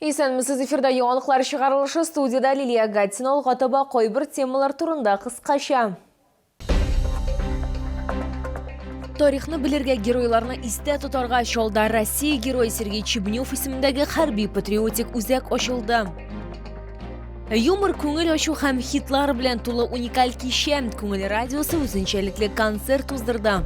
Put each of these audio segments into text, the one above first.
Исәнмесез, эфирда яңалыклар чыгарылышы, студиядә Лилия Гатина. Алга таба кайбер темалар турында кыскача. Тарихны белергә, геройларны истә тотарга Чалда Россия герое Сергей Чебнев исемендәге хәрби-патриотик үзәк ачылды. Юмор, күңел ачу һәм хитлар белән тулы уникаль кичә. Күңел радиосы үзенчәлекле концерт уздырды.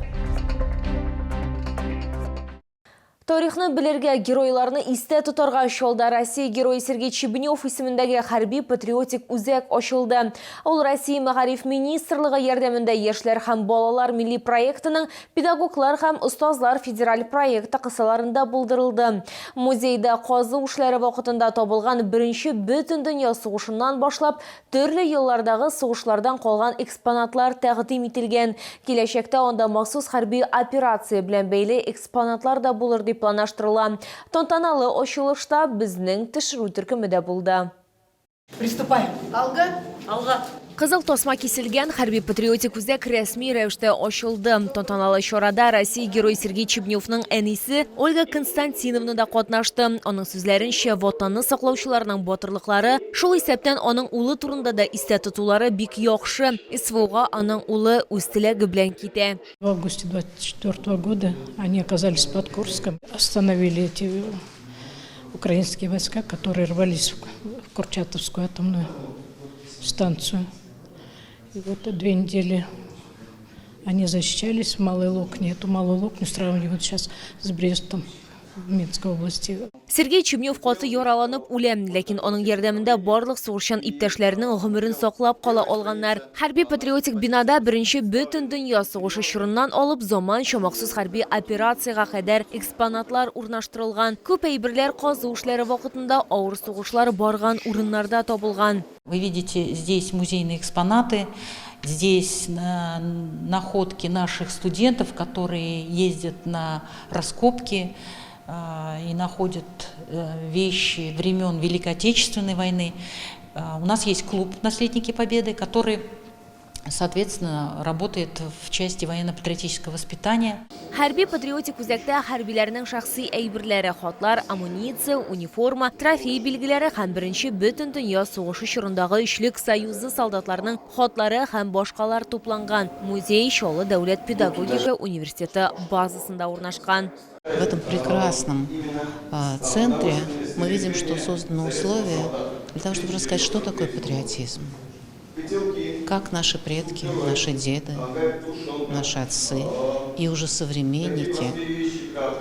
Тарихны белергә, геройларны истә тотарга Чалда Россия герое Сергей Чебнев исемендәге хәрби-патриотик үзәк ачылды. Ул Россия Мәгариф министрлыгы ярдәмендә Яшьләр һәм балалар милли проектының Педагоглар һәм остазлар федераль проекты кысаларында булдырылды. Музейда казу эшләре вакытында табылган Беренче бөтендөнья сугышыннан башлап Төрле еллардагы сугышлардан калган экспонатлар тәкъдим ителгән. Киләчәктә анда махсус хәрби операция белән бәйле экспонатлар да булыр дип планлаштырыла. Тантаналы ачылышта безнең төшерү төркеме дә булды. Приступаем! Алга! Алга! Кызыл тасма киселгән, хәрби-патриотик үзәк рәсми рәвештә ачылды. Тантаналы чарада Россия Герое Сергей Чебневның әнисе Ольга Константиновна да катнашты. Аның сүзләренчә, Ватанны саклаучыларның батырлыклары, шул исәптән аның улы турында да истә тотулары бик яхшы. СВОга аның улы үз теләге белән китә. В августе 24 года они оказались под Курском, остановили эти украинские войска, которые рвались в Курчатовскую атомную станцию. И вот 2 недели они защищались в Малой Локне. Эту Малую Локню сравнивают сейчас с Брестом в Минской области. Сергей Чебнев каты яраланып үлә, ләкин аның ярдәмендә барлык сугышчан иптәшләренең гомерен саклап кала алганнар. Хәрби-патриотик бинада Беренче бөтендөнья сугышы чорыннан алып заманча махсус хәрби операциягә кадәр экспонатлар урнаштырылган. Күп әйберләр казу эшләре вакытында авыр сугышлар барган урыннарда табылган. Вы видите здесь музейные экспонаты, здесь находки наших студентов, которые ездят на раскопки и находят вещи времен Великой Отечественной войны. У нас есть клуб «Наследники Победы», который, соответственно, работает в части военно-патриотического воспитания. Хәрби-патриотик үзәктә хәрбиләрнең шәхси әйберләре, хатлар, амуниция, униформа, трофей билгеләре һәм Беренче бөтендөнья сугышы чорындагы Өчлек союзы солдатларының хатлары һәм башкалар тупланган. Музей Чаллы дәүләт педагогика университеты базасында урнашкан. В этом прекрасном центре мы видим, что созданы условия для того, чтобы рассказать, что такое патриотизм. Как наши предки, наши деды, наши отцы и уже современники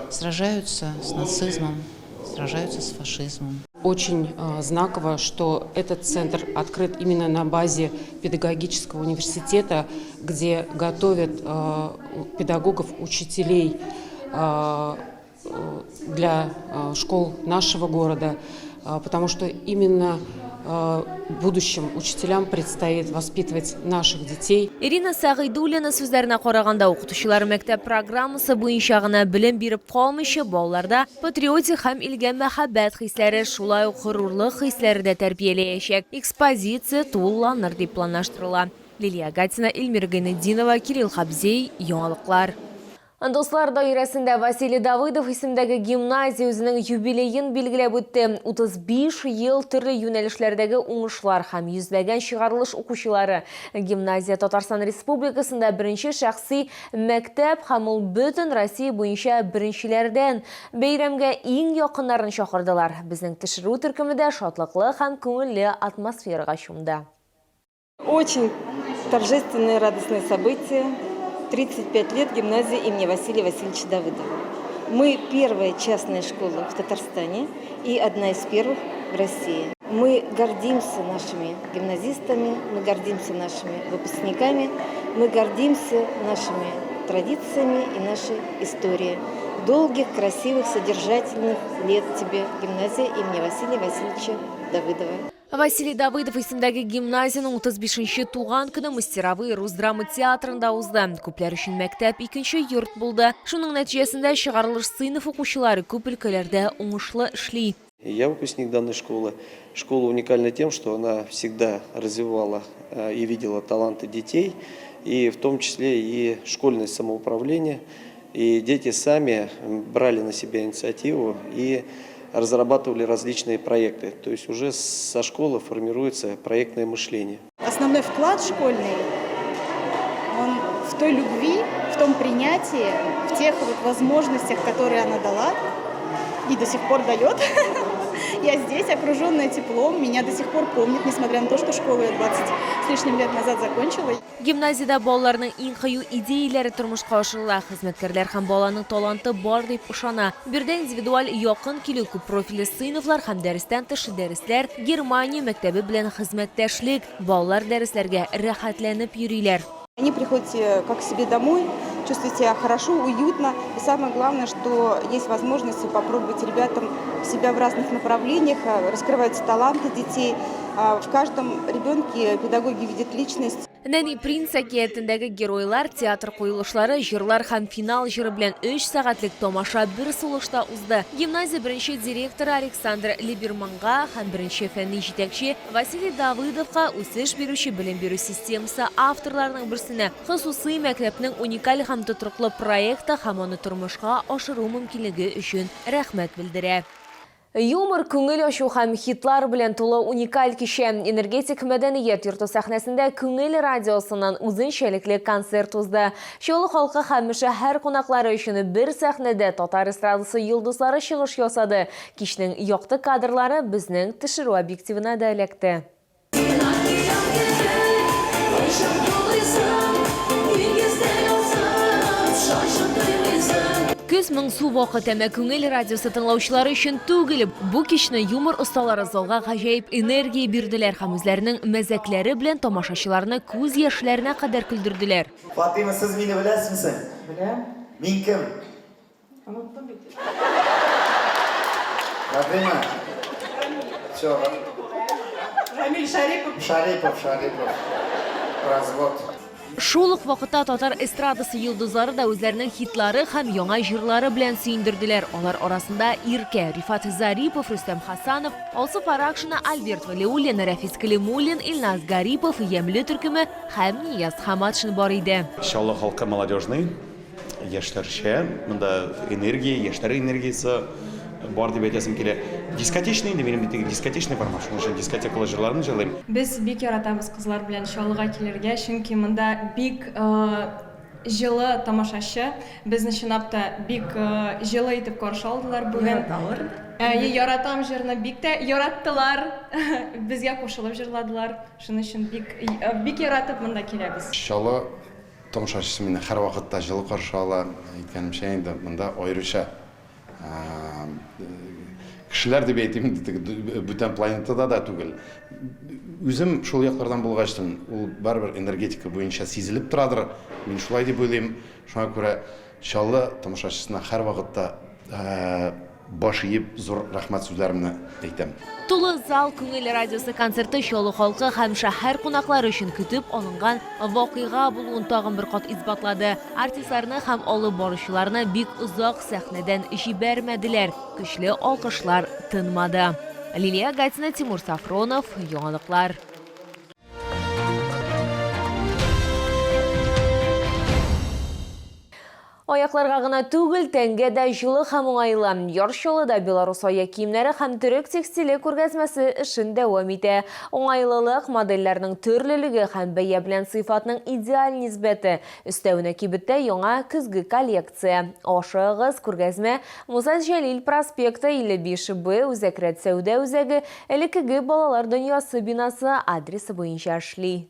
сражаются с нацизмом, сражаются с фашизмом. Очень знаково, что этот центр открыт именно на базе педагогического университета, где готовят педагогов, учителей для школ нашего города, потому что именно будущим учителям предстоит воспитывать наших детей. Ирина Сәгыйдуллина сүзләренә караганда, укытучылар мәктәп программасы буенча гына белем биреп калмыйча, балаларда патриотик һәм илгә мәхәббәт хисләре, шулай ук горурлык хисләре дә тәрбияләячәк. Экспозиция тулыланыр дип планлаштырыла. Лилия Гатина, Эльмира Гайнетдинова, Кирилл Хабзей, Яңалыклар. Дуслар даирәсендә Василий Давыдов исемдәге гимназия үзенең юбилеен билгеләп үтте. 35 ел төрле юнәлешләрдәге уңышлар һәм йөзләгән чыгарылыш укучылары. Гимназия Татарстан Республикасында беренче шәхси мәктәп һәм ул бөтен Россия буенча беренчеләрдән. Бәйрәмгә иң якыннарын чакырдылар. Безнең төшерү төркеме дә шатлыклы һәм күңелле атмосферага чумды. Очень торжественное радостное событие. 35 лет гимназии имени Василия Васильевича Давыдова. Мы первая частная школа в Татарстане и одна из первых в России. Мы гордимся нашими гимназистами, мы гордимся нашими выпускниками, мы гордимся нашими традициями и нашей историей. Долгих, красивых, содержательных лет тебе, гимназия имени Василия Васильевича Давыдова. Василий Давыдов исемдәге гимназиянең 35 нче туган көне Мастеровые рус драма театрында узды. Күпләр өчен мәктәп икенче йорт булды. Шуның нәтиҗәсендә чыгарылыш сыйныф укучылары күп өлкәләрдә уңышлы эшли. Я выпускник данной школы. Школа уникальна тем, что она всегда развивала и видела таланты детей, и в том числе и школьное самоуправление. И дети сами брали на себя инициативу и разрабатывали различные проекты. То есть уже со школы формируется проектное мышление. Основной вклад школьный, он в той любви, в том принятии, в тех вот возможностях, которые она дала и до сих пор дает. Я здесь, окруженная теплом, меня до сих пор помнят, несмотря на то, что школу я 20 с лишним лет назад закончила. Гимназиядә балаларның иң кыю идеяләре тормышка ашырыла. Хезмәткәрләр һәм баланың таланты бар дип ышана. Биредә индивидуаль якын килү, күп профильле сыйныфлар һәм дәрестән тыш дәресләр, Германия мәктәбе белән хезмәттәшлек. Балалар дәресләргә рәхәтләнеп йөриләр. Они приходят как к себе домой, чувствуют себя хорошо, уютно. И самое главное, что есть возможность попробовать ребятам себя в разных направлениях, раскрываются таланты детей. В каждом ребенке педагоги видят личность. Нәни принц әкиятендәге геройлар, театр куелышлары, җырлар һәм финал җыры белән өч сәгатьлек тамаша бер сулышта узды. Гимназия беренче директоры Александр Либерманга һәм беренче фәнни җитәкче Василий Давыдовка үсеш бирүче белем бирү системасы авторларының берсенә хосусый мәктәпнең уникаль һәм тотрыклы проекты һәм аны тормышка ашыру мөмкинлеге өчен рәхмәт белдерә. Юмор, күңел ачу һәм хитлар белән тулы уникаль кичә. Энергетик мәдәният йорты сәхнәсендә Күңел радиосыннан үзенчәлекле концерт узды. Чаллы халкы һәм шәһәр кунаклары өчен бер сәхнәдә татар эстрадасы йолдызлары чыгыш ясады. Кичнең якты кадрлары безнең төшерү объективына да эләкте. Көз моңсу вакыт, әмма Күңел радиосы тыңлаучылары өчен түгел. Бу кичне юмор осталары залга гаҗәеп энергия бирделәр һәм үзләренең мәзәкләре белән тамашачыларны күз яшьләренә кадәр көлдерделәр. Фатыйма, сез мине беләсезме соң? Беләм. Мин кем? Оныттым бит. Фатыйма. Все. Рамиль Шарипов. Шарипов, Шарипов. Развод. Шул ук вакытта татар эстрадасы йолдызлары да үзләренең хитлары һәм яңа җырлары белән сөендерделәр. Алар арасында Иркә, Рифат Зарипов, Рөстәм Хасанов, Алсу Фаракшина, Альберт Вәлиуллин, Рәфис Кәлимуллин, Илназ Гарипов, Ямьле төркеме һәм Нияз Хаматшин бар иде. Чаллы халкы молодежный, яшьләрчә, монда энергия, яшьләр энергиясе бар дип әйтәсем килә. Дискотечный инде минем бит дискотечный формат, шуның өчен дискотекалы җырларны җырлыйм. Без бик яратабыз кызлар белән Чаллыга килергә, чөнки монда бик җылы тамашачы. Безне чынлап та бик җылы итеп каршы алдылар бүген. Яраталар. Әйе, яратам җырны бик тә яраттылар. Безгә кушылып җырладылар. Шуның өчен бик бик яратып монда киләбез. Чаллы тамашачысы мине һәрвакытта җылы каршы ала. Әйткәнемчә инде, монда аеруча кешеләр дип әйтим инде, теге бүтән планетада да түгел. Үзем шул яклардан булгачтын, ул барыбер энергетика буенча сизелеп торадыр. Мин шулай дип уйлыйм. Шуңа күрә Чаллы тамашачысына һәрвакытта баш иеп, зур рәхмәт сүзләремне әйтәм. Тулы зал Күңел радиосы концерты Чаллы халкы һәм шәһәр кунаклары өчен көтеп алынган вакыйга булуын тагын бер кат исбатлады. Артистларны һәм алып баручыларны бик озак сәхнәдән җибәрмәделәр, көчле алкышлар тынмады. Лилия Гатина, Тимур Сафронов, Яңалыклар. Аякларга гына түгел, тәнгә дә җылы һәм уңайлы. Яр Чаллыда Беларус аяк киемнәре һәм төрек текстиле күргәзмәсе эшен дәвам итә. Уңайлылык, модельләрнең төрлелеге һәм бәя белән сыйфатның идеаль нисбәте. Өстәвенә кибеттә яңа көзге коллекция. Ашыгыгыз, күргәзмә Муса Җәлил проспекты 55 Б Үзәк рәт сәүдә үзәге, элеккеге Балалар дөньясы бинасы адресы буенча эшли.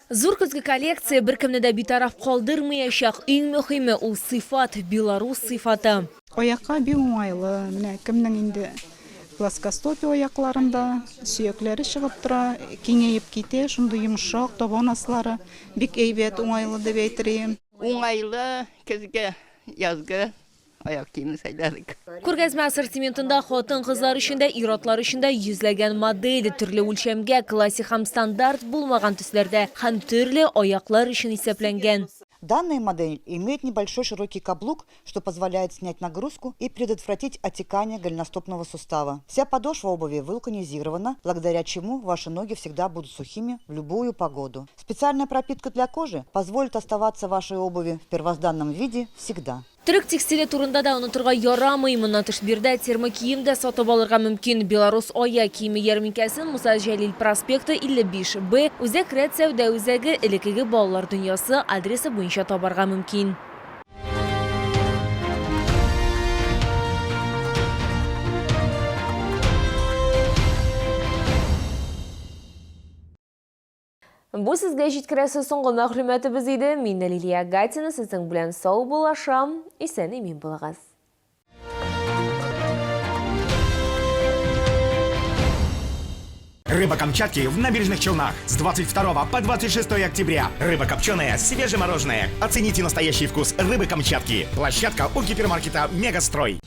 Зур көзге коллекция беркемне дә битараф калдырмаячак. Иң мөһиме, ул сыйфат, белорус сыйфаты. Аякка бик уңайлы. Менә кемнең инде плоскостопие аякларында, сөякләре чыгып тора, киңәеп китә, шундый йомшак, табан аслары бик әйбәт, уңайлы дип әйтер идем. Уңайлы көзге, язгы аяк киемен сайладык. Күргәзмә ассортиментында хатын-кызлар өчен дә, ир-атлар өчен дә йөзләгән модель, төрле үлчәмгә, классик һәм стандарт булмаган төсләрдә һәм төрле аяклар өчен исәпләнгән. Данная модель имеет небольшой широкий каблук, что позволяет снять нагрузку и предотвратить отекание голеностопного сустава. Вся подошва обуви вулканизирована, благодаря чему ваши ноги всегда будут сухими в любую погоду. Специальная пропитка для кожи позволит оставаться вашей обуви в первозданном виде всегда. Төрек текстиле турында да онытырга ярамый. Моннан тыш биредә термокием дә сатып алырга мөмкин. Белорус аяк киеме ярминкәсен Муса Җәлил проспекты 55 Б, Үзәк рәт сәүдә үзәге, элеккеге Балалар дөньясы адресы буенча табарга мөмкин. Бу сезгә җиткерәсе соңгы мәгълүматыбыз иде. Мин Лилия Гатина сезнең белән саубуллашам. Исән-имин булыгыз. Рыба Камчатки в набережных Челнах с 22 по 26 октября. Рыба копченая, свежемороженое. Оцените настоящий вкус рыбы Камчатки. Площадка у гипермаркета «Мегастрой».